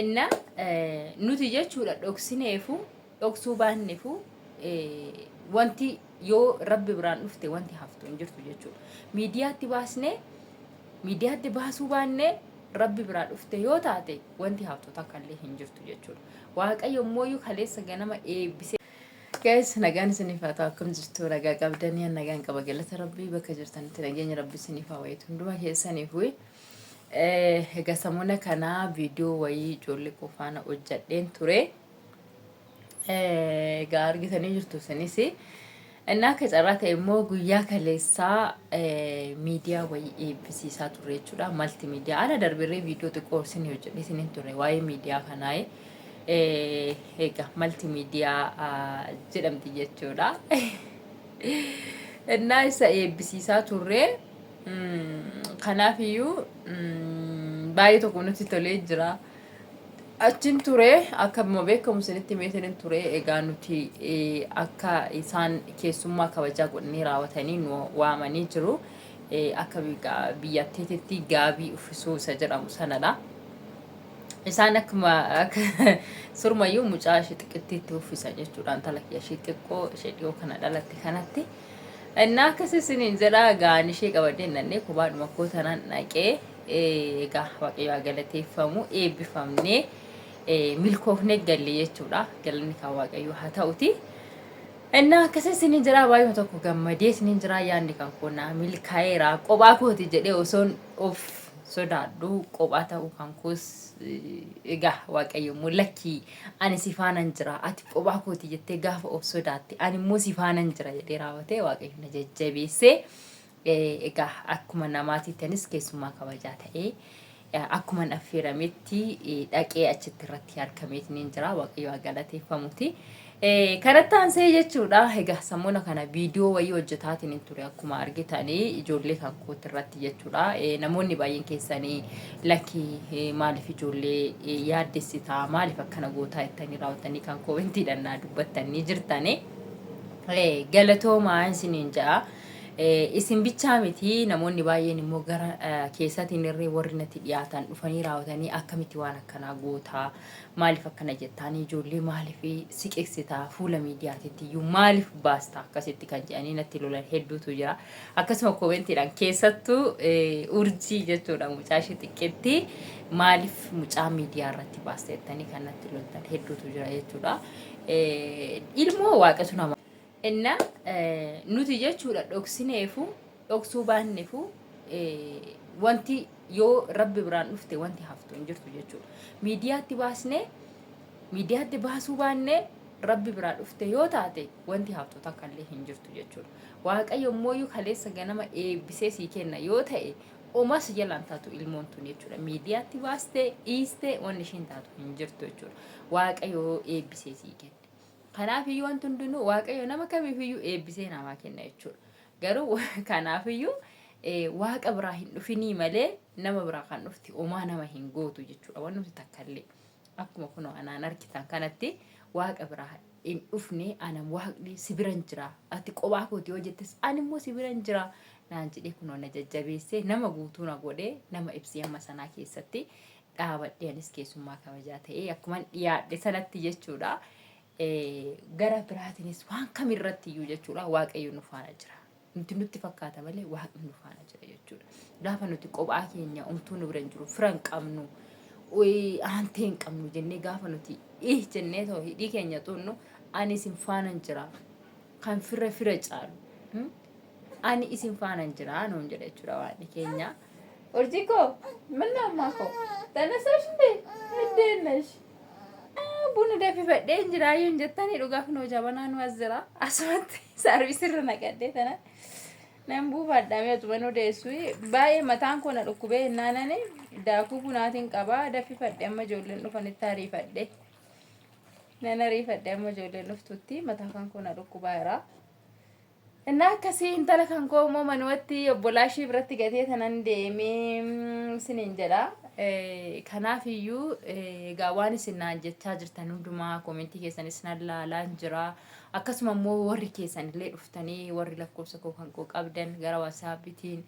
Inna nuti jechuudha dhoksineefu dhoksuu baannefu wanti yoo rabbi biraan dhufte wanti haftu hin jirtu jechuudha. Miidiyaatti baasnee miidiyaatti baasuu baannee rabbi biraa dhufte yoo taate wanti haftu takka illee hin jirtu jechuudha. Waaqayyo immoo kaleessa ganama eebbisee. Guys, nagaan isiniif haa ta'u. Akkam jirtu? Nagaa qabdanii? An nagaan qaba, galata rabbii. Bakka jirtanitti nageenya rabbi isiniif haa wayitu hunduma keessaniif. Egaa samuna kanaa viidiyoo wayii ijoollee koo faana hojjadheen ture. Egaa argitanii jirtu isinis. Inni akka carraa ta'e immoo guyyaa kaleessaa miidiyaa wayii eebbisiisaa turre jechuudha. Malti miidiyaa ala darbirree viidiyoo xiqqoo isin hojjedhe isiniin ture waa'ee miidiyaa kanaa. Egaa malti miidiyaa jedhamti jechuudha. Innaa isa eebbisiisaa turre. Kanaaf iyyuu baay'ee tokko nutti tolee jira. Achin ture, akkuma beekamu isinitti himeetiin ture. Egaa nuti akka isaan keessummaa kabajaa godhanii raawwatanii nu waamanii jiru. Akka biyyattiitti gaabii uffisuu isa jedhamu sanadha. Isaan akkuma surmayyuu mucaa ishee xiqqittiitti uffisa jechuudha. Intala kiyya ishee xiqqoo ishee dhiyoo kana dhalatte kanatti. Innaa akkas isiniin jedha, gaan ishee qabadhee nannee kophaadhuma koo tanaan dhaqee. Egaa Waaqayyo haa galateeffamu, eebbifamnee milkoofnee galle jechuudha. Galanni kan Waaqayyo haa ta'uti. Innaa akkas isiniin jedha, baay'uma tokko gammadee isiniin jira. Yaadni kan koo naa milkaa'eera. Kophaa kooti jedhee osoon of sodaadhu kophaa ta'uu kan koos, egaa Waaqayyo immoo lakkii, ani si faanan jira, ati kophaa kooti jettee gaafa of sodaatte ani immoo si faanan jira jedhee raawwatee Waaqayyo na jajjabeessee, egaa akkuma namaatiittanis keessummaa kabajaa ta'ee akkuma affeerametti dhaqee achitti irratti argameetiin jira. Waaqayyo haa galateeffamuti. Kanatti aansee jechuudha, egaa sammuna kana viidiyoo wayii hojjetaatiin hin ture akkuma argitanii ijoollee kan kooti irratti jechuudha. Namoonni baay'een keessanii lakkii, maaliif ijoollee yaaddessitaa, maaliif akkana gootaa jettanii raawwatanii kan koomentiidhaan naa dubbattanii jirtanii. Galatoomaa isiniin ja'a. Isin bichaa miti, namoonni baay'een immoo gara keessaatiin irree warri natti dhiyaatan dhufanii raawwatanii akkamitti waan akkanaa gootaa, maaliif akkana jettaanii, ijoollee maaliif siqeessitaa, fuula miidiyaatitti iyyuu maaliif baasta akkasitti kan jedhanii natti lolan hedduutu jira. Akkasuma koomentiidhaan keessattuu Urjii jechuudha, mucaa ishee xiqqeetti maaliif mucaa miidiyaa irratti baasta jettanii kan natti loltan hedduutu jira jechuudha. Ilmoo waaqatu nama. Inna nuti jechuudha dhoksineefu dhoksuu baannefu wanti yoo rabbi biraan dhufte wanti haftu hin jirtu jechuudha. Miidiyaatti baasnee miidiyaatti baasuu baannee rabbi biraa dhufte yoo taate wanti haftu takka illee hin jirtu jechuudha. Waaqayyo immoo kaleessa ganama eebbisee sii kenna yoo ta'e omas jalaan taatu ilmoon tun jechuudha. Miidiyaatti baastee dhiistee wanni ishiin taatu hin jirtu jechuudha. Waaqayyo eebbisee sii kenne. Kanaaf iyyuu wanti hundinuu Waaqayyo nama kamiif iyyuu eebbisee namaa kenna jechuudha. Garuu kanaaf iyyuu Waaqa biraa hin dhufinii malee nama biraa kan dhufti homaa nama hin gootu jechuudha. Wanni nuti takka illee akkuma kunoo anaan argitan kanatti Waaqa biraa hin dhufne. Ana Waaqni si biran jira, ati kophaa kooti yoo jettes ani immoo si biran jira naan jedhee kunoo na jajjabeessee nama guutuu na godhee nama ibsee amma sanaa keessatti dhaabadhee anis keessummaa kabajaa ta'ee akkuman dhiyaadhe sanatti jechuudha. Gara biraatiinis waan kamirratti iyyuu jechuudha, Waaqayyo nu faana jira. Nuti nutti fakkaata malee Waaqni nu faana jira jechuudha. Gaafa nuti kophaa keenya, umtuu nu bira hin jiru, fira hin qabnu, aantee hin qabnu jennee gaafa nuti ih jennee ta'u hidhii keenya xunnu, ani isin faanan jira. Kan fira fira caalu. Ani isin faanan jira nuun jedha jechuudha Waaqni keenya. Urjii koo, manna ammaa koo tanasash እንዴ እንዴት ነሽ? Buna danfifadhee hin jiraayyuu hin jettanii? Dhugaaf noo jabanaa nu as jira, asumatti saarvisirra naqadhee tana nan buufadha. Mi'atuma nu deessu baay'ee mataan koo na dhukkubee hinnaanani daakuu bunaatiin qabaa danfifadhe. Amma ijoolleen dhufanitti ariifadhe, nan ariifadhe. Amma ijoolleen dhuftutti mataa kan koo na dhukkubaa jira. Innaa akkasii intala kan koo immoo manumatti obbolaa ishii biratti gatee tanan deemee isiniin jedha. Kanaaf iyyuu egaa waan isin naan jechaa jirtan hundumaa koomentii keessanis nan laalaan jira. Akkasuma immoo warri keessan illee dhuftanii warri lakkoofsa koo kan koo qabdan gara waasaappiitiin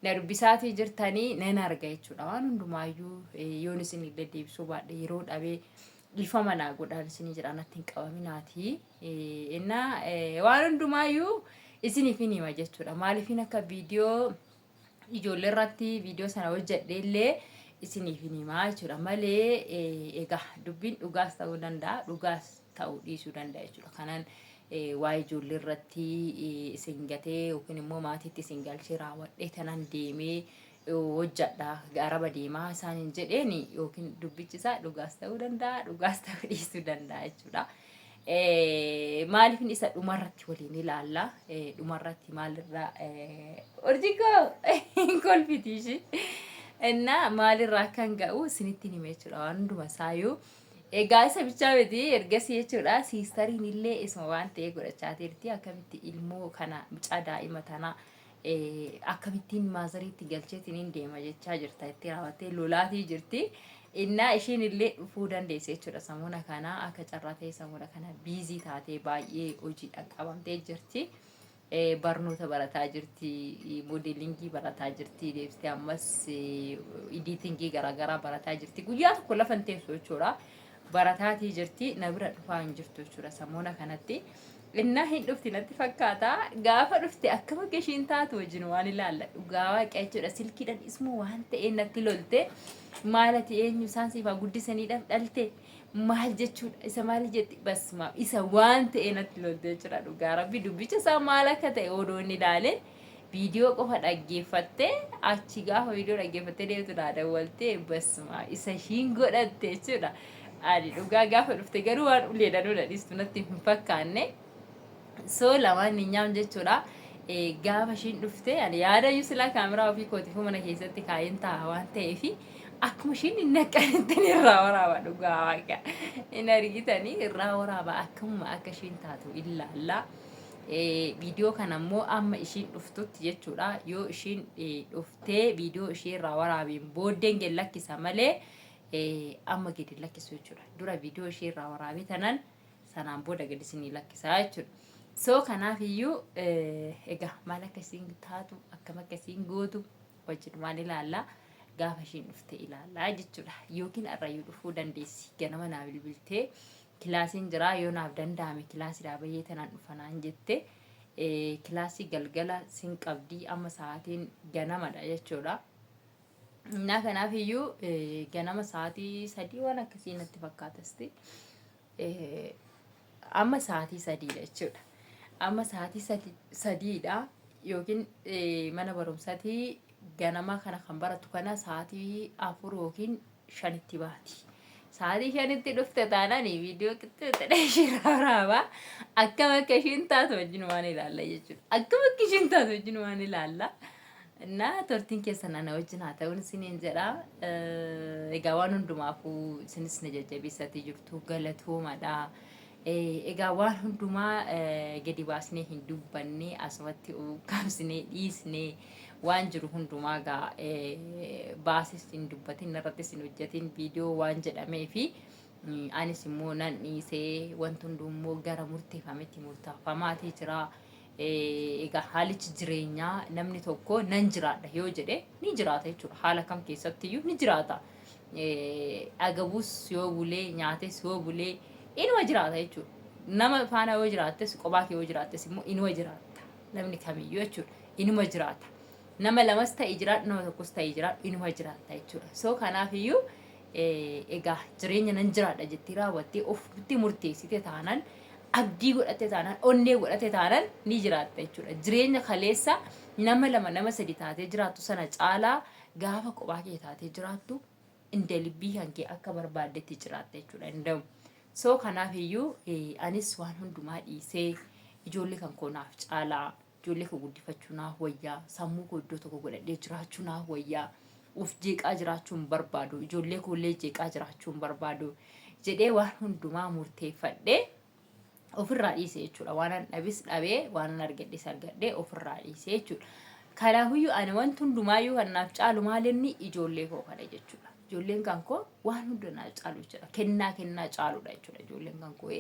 Na dubbisaatii jirtanii nan arga jechuudha. Waan hundumaayyuu yoon isin illee deebisuu baadhe yeroo dhabee dhiifama naa godhaan isinii jedha natti hin qabaminaati. Innaa waan hundumaayyuu isiniif hin hima jechuudha. Maaliifin akka viidiyoo ijoollee irratti viidiyoo sana hojjedhe illee isiniif hin himaa jechuudha. Malee egaa dubbiin dhugaas ta'uu danda'a dhugaas ta'uu dhiisuu danda'a jechuudha. Kanan waa'ee ijoollee irratti isin gatee yookiin immoo maatiitti isin galchee raawwadhee tanan deemee hojjadha araba deemaa isaaniin jedheen yookiin dubbichi isaa dhugaas ta'uu danda'a dhugaas ta'uu dhiisuu danda'a jechuudha. Maaliif isa dhumarratti waliin ilaalla dhumarratti maalirraa urjii koo hin kolfiti ishii. Innaa maalirraa akkan ga'u isinitti hime jechuudha waan hunduma isaayyuu. Egaa isa bichaa miti ergasii jechuudha siistariin illee isuma waan ta'ee godhachaa jirti akkamitti ilmoo kana mucaa daa'ima tana akkamittiin maazariitti galcheetiin hin deema jechaa jirta itti raawwattee lolaatii jirti. Innaa ishiin illee dhufuu dandeesse jechuudha samuuna kana akka carraa ta'e samuuna kana biizii taatee baay'ee hojiidhaan qabamtee jirti. Barnoota barataa jirti, moodeelingii barataa jirti, deebistee ammas idiitingii garaagaraa barataa jirti. Guyyaa tokko lafa hin teessu jechuudha. Barataatii jirti, na bira dhufaa hin jirtu jechuudha samoona kanatti. Innaa hin dhufti natti fakkaata. Gaafa dhufte akkam akka ishiin taatu wajjin waan ilaalla. Dhugaa waaqa jechuudha. Silkiidhaan isuma waan ta'ee natti lolte. Maal ati eenyu isaan siif haa guddisaniidhaaf dhalte. Maal jechuudha isa maal jetti basma isa waan ta'e natti lolte jechuudha. Dhugaa rabbi dubbicha isaa maal akka ta'e odoo inni ilaaleen viidiyoo qofa dhaggeeffattee achi gaafa viidiyoo dhaggeeffattee deemtu naa dawwaltee basma isa ishiin godhatte jechuudha. Ani dhugaa gaafa dhufte garuu waan uleedhaan na dhiistu natti hin fakkaanne. So lamaan ni nyaam jechuudha. Gaafa ishiin dhufte ani yaadayyuu silaa kaameraa ofii kootiifuu mana keessatti kaa'een taa'a waan ta'eef akkuma ishiin hin naqqanittin irraa waraaba dhugaa waaqa. Hin argitanii irraa waraaba akkamuma akka ishiin taatu ilaalla. Viidiyoo kana immoo amma ishiin dhuftutti jechuudha. Yoo ishiin dhuftee viidiyoo ishee irraa waraabeen booddeen gad lakkisa malee amma gadi hin lakkisu jechuudha. Dura viidiyoo ishee irraa waraabee tanan sanaan booda gadi isinii lakkisaa jechuudha. So kanaaf iyyuu egaa maal akka isiin taatu akkam akka isiin gootu wajjin maal ilaalla gaafa ishiin dhufte ilaallaa jechuudha. Yookiin har'ayyuu dhufuu dandeessi ganama naa bilbiltee kilaasiin jiraa yoo naaf danda'ame kilaasiidhaa bahee tanaan dhufa naan jette kilaasii galgala sin qabdii amma sa'aatiin ganamadha jechuudha. Innaa kanaaf iyyuu ganama sa'aatii 3 waan akkasii natti fakkaatasti. Amma sa'aatii 3dha jechuudha. Amma sa'aatii 3dha yookiin mana barumsaatii ganama kana kan baratu kana sa'aatii 4 yookiin 5tti baati. Sa'aatii 5tti dhufte taanaan viidiyoo qixxee ishee waraabaa akkam akka ishiin taatu wajjin waan ilaalla jechuudha. Akkam akka ishiin taatu wajjin waan ilaalla. Innaa turtiin keessan ana wajjin haa ta'uun isiniin jedha. Egaa waan hundumaafuu isinis na jajjabeessatii jirtu galatoomadha. Egaa waan hundumaa gadi baasnee hin dubbanne asumatti ukkaamsinee dhiisnee waan jiru hundumaa gaa baasis hin dubbatin irrattis hin hojjetin viidiyoo waan jedhamee fi anis immoo nan dhiisee wanti hunduu immoo gara murteeffametti murtaafamaatii jira. Egaa haalichi jireenyaa namni tokko nan jiraadha yoo jedhe ni jiraata jechuudha. Haala kam keessattiyyuu ni jiraata. Agabuus yoo bulee nyaates yoo bulee inuma jiraata jechuudha. Nama faana yoo jiraattes kophaa kee yoo jiraattes immoo inuma jiraatta. Namni kamiyyuu jechuudha. Inuma jiraata. Nama lamas ta'e jiraadhu nama tokkos ta'e jiraadhu inuma jiraatta jechuudha. So kanaafiyyuu egaa jireenya nan jiraadha jettee raawwattee ofitti murteessite taanaan abdii godhatte taanaan onnee godhatte taanaan ni jiraatta jechuudha. Jireenya kaleessa nama lama nama sadi taatee jiraattu sana caalaa gaafa kophaa kee taatee jiraattu indalibbii kan kee akka barbaaddetti jiraatta jechuudha. Inda'u. So kanaaf iyyuu anis waan hundumaa dhiisee ijoollee kan koo naaf caalaa ijoollee koo guddifachuu naaf wayyaa sammuu koo iddoo tokko godhadhee jiraachuu naaf wayyaa of jeeqaa jiraachuu hin barbaadu ijoollee koo illee jeeqaa jiraachuu hin barbaadu jedhee waan hundumaa murteeffadhee ofirraa dhiise jechuudha. Waanan dhabis dhabee waanan argadhes argadhee ofirraa dhiise jechuudha. Kanaafiyyuu ani wanti hundumaayyuu kan naaf caalu maalinni ijoollee koo kana jechuudha. Ijoolleen kan koo waan hunda naaf caalu jechuudha. Kennaa kennaa caaludha jechuudha ijoolleen kan koo.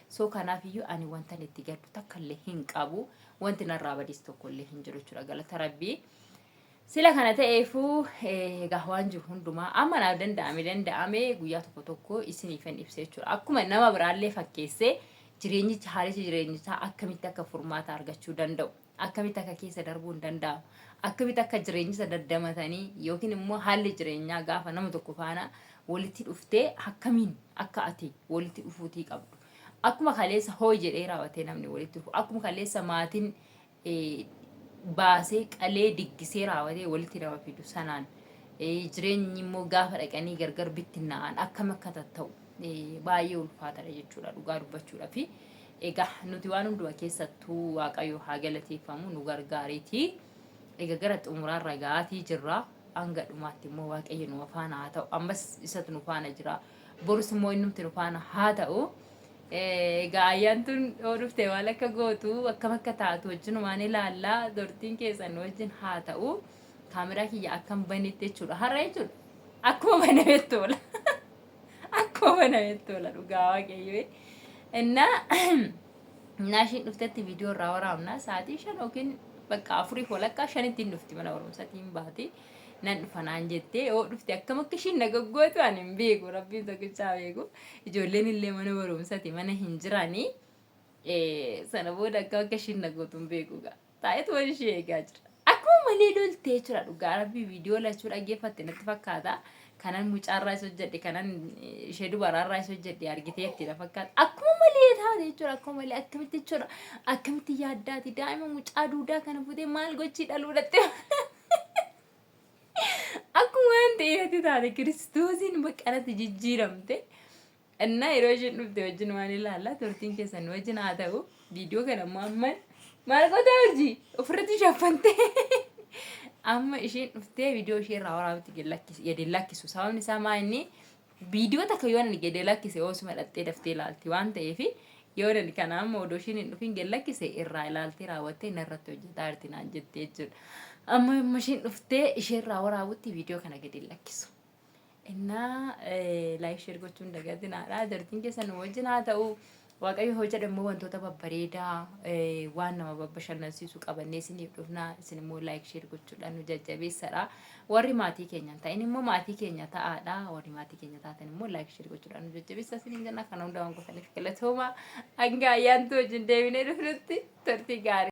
So kanaafiyyuu ani wantan itti gaddu takka illee hin qabu. Wanti narraa badis tokko illee hin jiru jechuudha. Galata Rabbii. Sila kana ta'eefuu egaa waan jiru hundumaa amma naaf danda'ame danda'ame guyyaa tokko tokko isiniifan ibsa jechuudha. Akkuma nama biraallee fakkeessee jireenyicha haalichi jireenyichaa akkamitti akka furmaata argachuu danda'u, akkamitti akka keessa darbuu hin danda'amu, akkamitti akka jireenyicha daddamatanii yookiin immoo haalli jireenyaa gaafa nama tokko faana walitti dhuftee akkamiin akka ati walitti dhufuutii qabdu. Akkuma kaleessa hooyi jedhee raawwatee namni walitti dhufu, akkuma kaleessa maatiin baasee qalee diggisee raawwatee walitti nama fidu sanaan jireenyi immoo gaafa dhaqanii gargar bittinnaa'an akkam akka tatta'u baay'ee ulfaataadha jechuudha dhugaa dubbachuudha fi egaa nuti waan hunduma keessattuu Waaqayyo haa galateeffamu nu gargaareeti. Egaa gara xumuraarra ga'aatii jirra. Hanga dhumaatti immoo Waaqayyo nu faana haa ta'u. Ammas isatu nu faana jira. Borus immoo innumti nu faana haa ta'u. Egaa ayyaantuun yoo dhufte maal akka gootu akkam akka taatu wajjinumaan ilaalla. Turtiin keessan nu wajjin haa ta'u. Kaameraa kiyya akkam banetti jechuudha. Har'a jechuudha. Akkuma banametti oola. Akkuma banametti oola dhugaa Waaqayyoo. Innaa innaa ishiin dhuftetti viidiyoo irraa waraabna. Sa'aatii 5 yookiin bakka afuriif walakkaa shanitti hin dhufti mana barumsaatiin baati. Nan dhufa naan jettee yoo dhufte akkam akka ishiin na goggootu ani hin beeku rabbiin tokkichaa beeku. Ijoolleen illee mana barumsati mana hin jiranii. Sana booda akkam akka ishiin na gootu hin beeku gaa. Taa'etu waan ishee eegaa jira. Akkuma malee loltee jechuudha dhugaa rabbii viidiyoo lachuu dhaggeeffatte natti fakkaata. Kanan mucaarraa isa hojjedhe kanan ishee dubaraarraa isa hojjedhe argiteetti na fakkaata. Akkuma malee taate jechuudha akkuma malee akkamitti jechuudha akkamitti yaaddaati daa'ima mucaa duudaa kana fuutee maal gochii dhaluu dhatte. Akkuma waan ta'eetti taate kiristoosiin baqqalatti jijjiiramte. Innaa yeroo isheen dhufte wajjin waan ilaalla turtiin keessan nu wajjin haa ta'u. Viidiyoo kana immoo amma maal gootaa hojii ofirratti shaffantee amma isheen dhuftee viidiyoo ishee irraa waraabutti gadi lakkisu. Sababni isaa maa inni viidiyoo takka yoo ani gadi lakkise osuma dhattee daftee ilaalti waan ta'eef yoo ani kana amma odoo isheen hin dhufin gadi lakkise irraa ilaaltee raawwattee narratti hojjetaa jirti naan jettee jechuudha. Amma yommuu isheen dhuftee ishee irraa waraabutti viidiyoo kana gadi lakkisu. Innaa like share gochuun dagatinaadha. Turtiin keessan nu wajjin haa ta'u. Waaqayyo hoo jedhe immoo wantoota babbareedaa waan nama babbashannansiisu qabannee isiniif dhufna. Isin immoo like share gochuudhaan nu jajjabeessadha. Warri maatii keenya hin ta'in immoo maatii keenya ta'aadha. Warri maatii keenya taatan immoo like share gochuudhaan nu jajjabeessa isiniin jenna. Kana hunda waan gootaniif galatooma. Hanga ayyaantuu wajjin deebinee dhufnutti turtii gaarii.